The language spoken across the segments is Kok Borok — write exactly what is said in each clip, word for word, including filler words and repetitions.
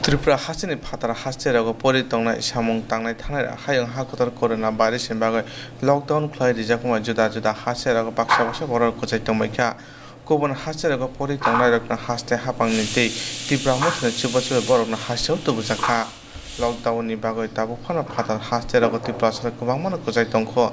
Tripura hasteni phatar haste rogo pori tongnai samung tangnai thanai rok hayung ha kotor corona virus ni bagwi lockdown khwlai rijak wngmani juda juda haste rogo baksa baksa borok kwchai tongbaikha. Kubun haste rogo pori tongnai rokno haste hapang ni tei Tipra mothani chubachu borokno hasteo tubujak kha. Lockdown ni bagwi tabuk phano phatar haste rogo Tiprasa rok kwbangma no kwchai tongkho.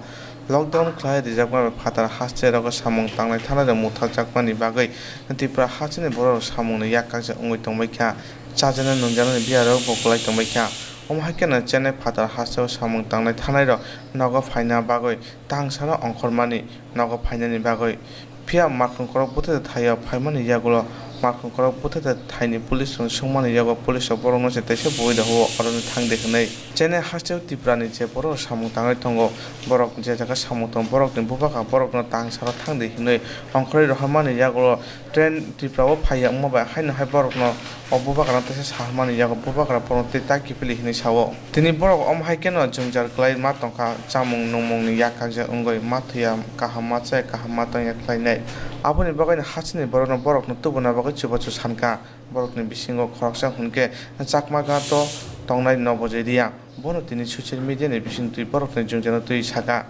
Lockdown khwlai rijakma bai phatar haste rogo samung tangnai thanai rok mutharjakmani bagwi Tipra hasteni borok rok samung ni yak kakjak wngwi tongbaikha. Chajaknai nungjaknai biyaro bo kwlai tongbaikha. Omo hai kheno Chennai phatar hasteo samung tangnai thanai rok nogo phaina bagwi tangsano ongkhormani nogo phainani bagwi. Phiya markhongkhorok bwthai thaio phaimani yagulo markhongkhorok bwthai thaini police rok sungmani yago police rok borokno se teisa bui rw-o oroni thangdi hwnwi. Chennai hasteo Tripura ni je borok samung tangwi tongo, borok je jaga samung tongo borokni bubakha borokno tangsaro thangdi hwnwi ongkhorwi rohormani yagulo train Tripura o phaiya wngma bai haino hai borokno o bubakra teisa saharmani yago bubakra borokno tei ta kiphilwi hwnwi sao. Tini borok omo hai kheno jwngjal kwlai ma tongkha, chamung nungmungni yak kakjak wngwi ma thwiya, kaham ma chaya, kaham ma tongya khlainai. Aboni bagwino hasteni borokno borokno tubuna bagwi chubachu sankha. Borokni bisingo khoroksa hwnkhe Chakma Ghat o tongnai Nobojoy Reang. Bono tini social media ni bisingtwi borokni jwngjano twi saka.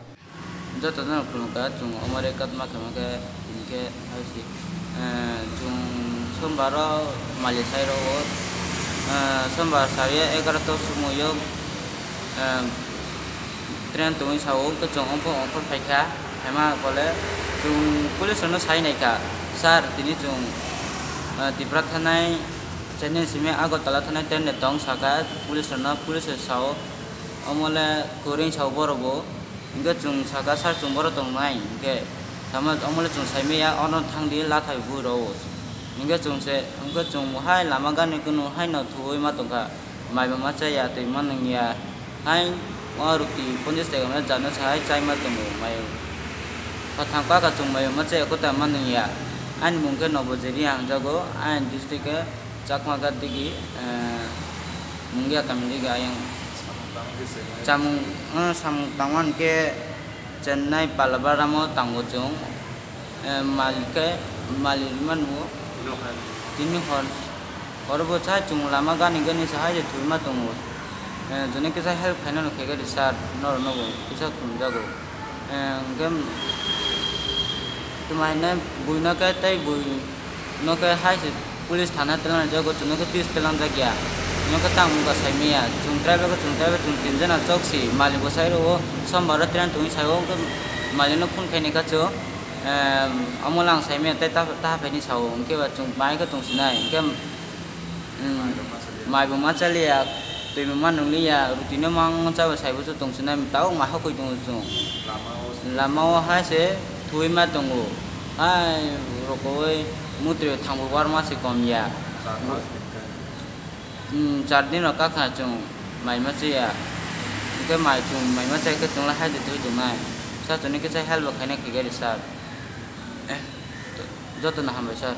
Jotono khulumkha, chwng omo rwkha tongma khe, hwnkhe hai se, eh, chwng sombar o mali sai rw-o, eh, sombar saria egaroh ta somoi o, eh, train tongwi sao, hwnkhe chwng ongkhor ongkhor phaikha, phaima pole chwng police rokno sai naikha, "Sir, tini chwng, eh, Tipra thanai, Chennai simi Agartala thanai train de tong," sakha police rokno, police rok sao, omo le kwrwi sao borok bo. Hwnkhe chwng sakha, "Sir, chwng boro tongnai," hwnkhe tamo omo le chwng saimaya, "Ono thangdi, lathai bui rw-o." Hwnkhe chwng se, hwnkhe chwng hai lama gani kunu haino thuwi ma tongkha, maibo ma chaya, twi ma nungya, hai o roti ponchash taka no jana sa hai chai ma tongo, mai kwthang kaka chwng maibo ma chaya, kwthang ma nungya. Ani mung khe Nobojoy Reang hwnjago, ani district khe Chakma Ghat digi, eh, Mungia kami digi ayang. Chamung, eh, samung tangmani khe Chennai Pallavaram o tango chwng, eh, mal khe mali rwma nugo. Tini hor, hor bo chai chwng lama gani gani se hai je thwima tongo. Eh, joni kisa help khainani khaikhe rw sir, norok no bo kisa khumjago. Eh, hwnkhe twma hinai buino khe tei bui no khe hai se police thana twlang jago, chwngno khe peace twlang jakya. Hwnkhe tamo wngkha saimaya, chwng tribal khe chwng tribal, chwng tinjana chokse mali bwsai rwo, sombar o train tongwi saio, hwnkhe mali no phone khaini kha chwng, eh, omo lang saimaya tei ta, ta phaini sao, hwnkhe ba chwng bai khe tongsinai, hwnkhe. Hmm. Mai bo ma chaliya, twi bo ma nungliya, roti no ma wng chaba sai bo se tong sinai, tabuk ma hokoi tongo chwng. Lama o hai se thwi ma tongo. Hai rokoi mutri thangbo bar ma se kom ya. Hmm, char din rok kakha chwng mai ma chaya. Hwnkhe mai chwng mai ma chai khe chwng le hai de thwi tongnai. Sa chwng ni kisa help bo khaina khe gari sir. Eh, joto no hambai sir.